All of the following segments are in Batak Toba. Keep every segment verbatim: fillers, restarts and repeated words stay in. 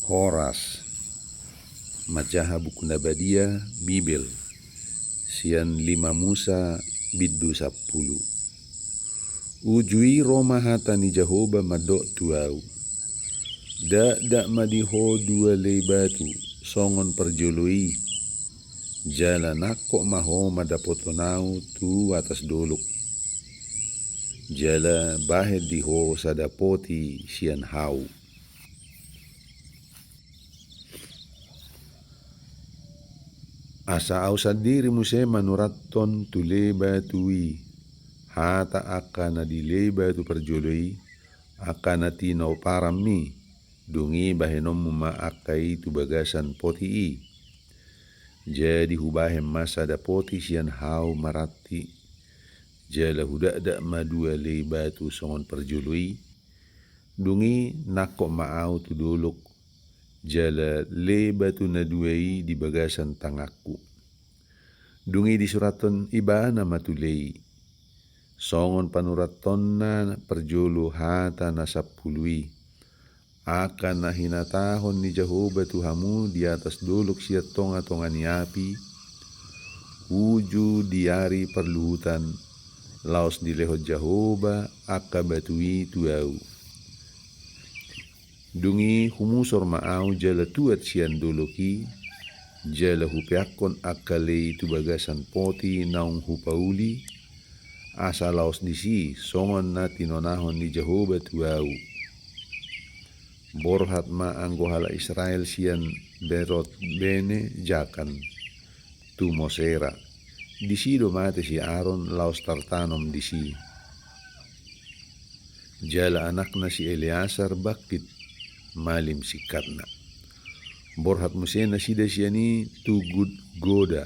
Horas. Manjaha buku na badia Bibel, sian lima Musa bindu sampulu. Uju i ro ma hata ni Jahowa mandok tu ahu: Dakdak ma di ho dua lei batu songon parjolo i, jala nangkok ma ho mandapothon ahu tu atas dolok, jala bahen di ho sada poti sian hau. Asa ahu sandiri muse manurathon tu lei batu i hata angka na di lei batu parjolo i, angka na tinoparanmi, dung i bahenonmu ma angka i tu bagasan poti i. Jadi hubahen ma sada poti sian hau maranti, jala hudakdak ma dua lei batu songon parjolo i, dung i nangkok ma ahu tu dolok, jala lei batu na dua i di bagasan tanganku. Dung i disurathon ibana ma tu lei i, songon panurathonna parjolo hata na sampulu i, angka na hinatahon ni Jahowa tu hamu di atas dolok sian tongatonga ni api, uju di ari parluhutan, laos dilehon Jahowa angka batu i tu ahu. Dung i humusor ma ahu jala tuat sian dolok i, jala hupeakkon angka lei i tu bagasan poti naung hupauli, asa laos disi songon na tinonahon ni Jahowa tu ahu. Borhat ma anggo halak Israel sian Beerot Bene Jaakan tu Mosera. Disi do mate si Aron laos tartanom disi, jala anakna si Eleasar bangkit malim singkatna. Borhat muse nasida sian i tu Gudgoda,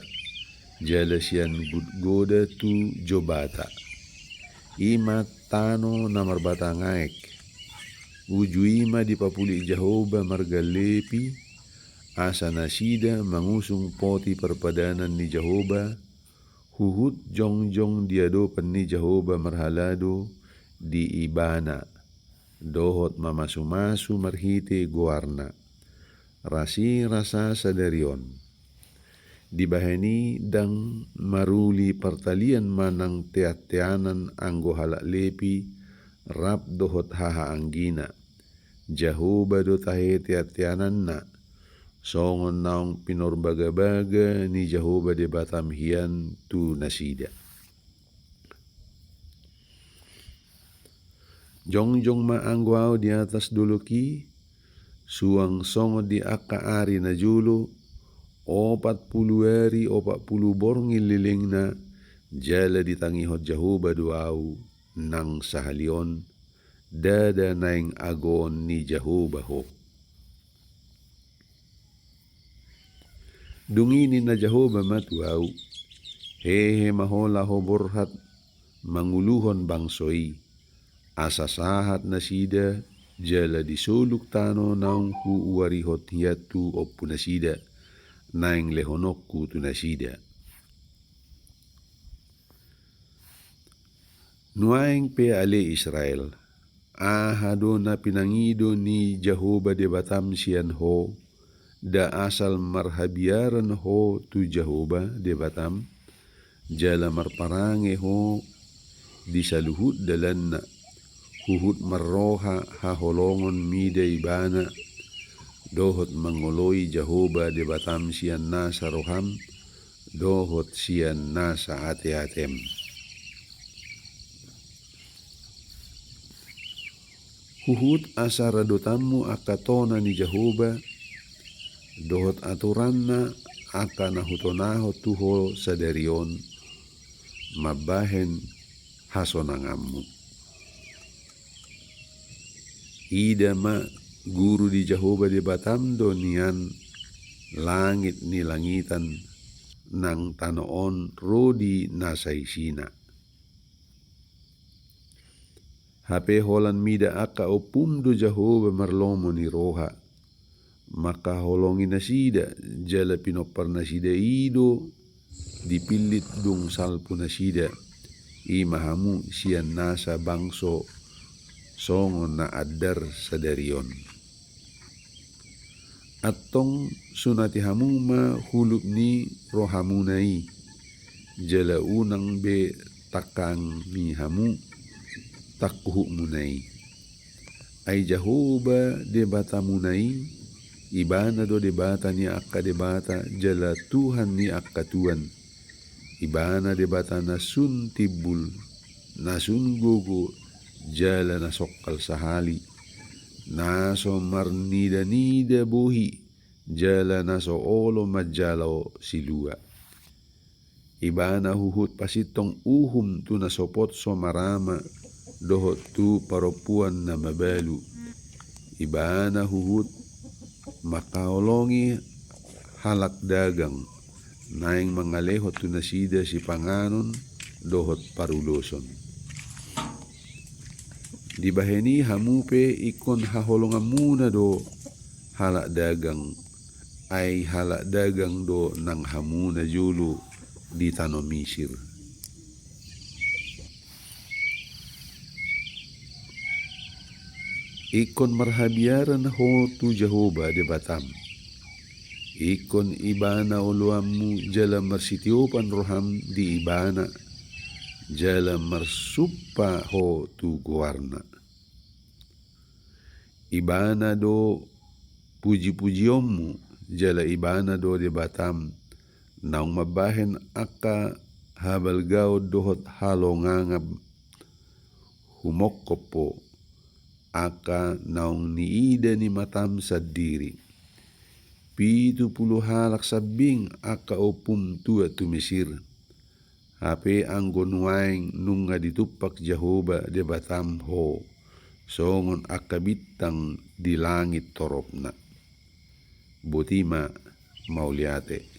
jala sian Gudgoda tu Jobata. I ma tano na marbatang aek. Uju i ma dipapulik Jahowa marga Lepi, asa nasida mangusung poti parpadanan ni Jahowa, huhut jongjong di adopan ni Jahowa marhalado di ibana, dohot mamasumasu marhite goarna, rasirasa sadari on. Dibahen i ndang maruli partalian manang teanteanan anggo halak Lepi rap dohot hahaanggina. Jahowa do tahe teanteananna, songon naung pinorbagabaga ni Jahowa Debatam hian tu nasida. Jongjong ma anggo ahu di atas dolok i, suang songon di angka ari na jolo, opat pulu ari opat pulu borngin lelengna, jala ditangihon Jahowa do ahu nang sahali on, ndada naeng agoon ni Jahowa ho. Dung i ninna Jahowa ma tu ahu: Hehe ma ho laho borhat manguluhon bangso i, asa sahat nasida jala disoluk tano naung huuarihon hian tu ompunasida, naeng lehononku tu nasida. Nuaeng pe ale Israel, aha do na pinangido ni Jahowa Debatam sian ho, nda asal marhabiaran ho tu Jahowa Debatam, jala marparange ho di saluhut dalanna, huhut marroha haholongon mida ibana, dohot mangoloi Jahowa Debatam sian nasa roham, dohot sian nasa ateatem. Huhut asa radotanmu angka tona ni Jahowa, dohot aturanna angka na hutonahon tu ho sadari on, mambahen hasonanganmu. Ida ma, guru di Jahowa Debatam do nian langit ni langitan, nang tano on ro di na saisina. Hape holan mida angka ompum do Jahowa marlomo ni roha, mangkaholongi nasida, jala pinompar nasida i do dipillit dung salpu nasida, i ma hamu sian nasa bangso songon na andar sadari on. Antong sunati hamu ma hulup ni rohamuna i, jala unang be tangkangi hamu tangkuhukmuna i. Ai Jahowa Debatamuna i, Ibana do Debata ni angka debata jala Tuhan ni angka tuan. Ibana Debata na sun timbul, na sun gogo, jala na songkal sahali, na so marnidanida bohi, jala na so olo manjalo silua. Ibana huhut pasintong uhum tu na sopot so marama dohot tu parompuan na mabalu. Ibana huhut mangkaholongi halak dagang, naeng mangalehon tu nasida sipanganon dohot paruloson. Dibahen i hamu pe ingkon haholonganmuna do halak dagang, ai halak dagang do nang hamu najolo di tano Misir. Ingkon marhabiaran ho tu Jahowa Debatam. Ingkon Ibana oloanmu jala marsitiopan roham di Ibana, jala marsumpa ho tu goarna. Ibana do pujipujionmu, jala Ibana do Debatam, naung mambahen angka habalgaon dohot halongangan humongkop ho, angka naung niida ni matam sandiri. Pitu pulu halak sambing angka ompum tuat tu Misir. Hape anggo nuaeng nunga ditumpak Jahowa Debatam ho, songon angka bintang di langit toropna. Boti ma, mauliate.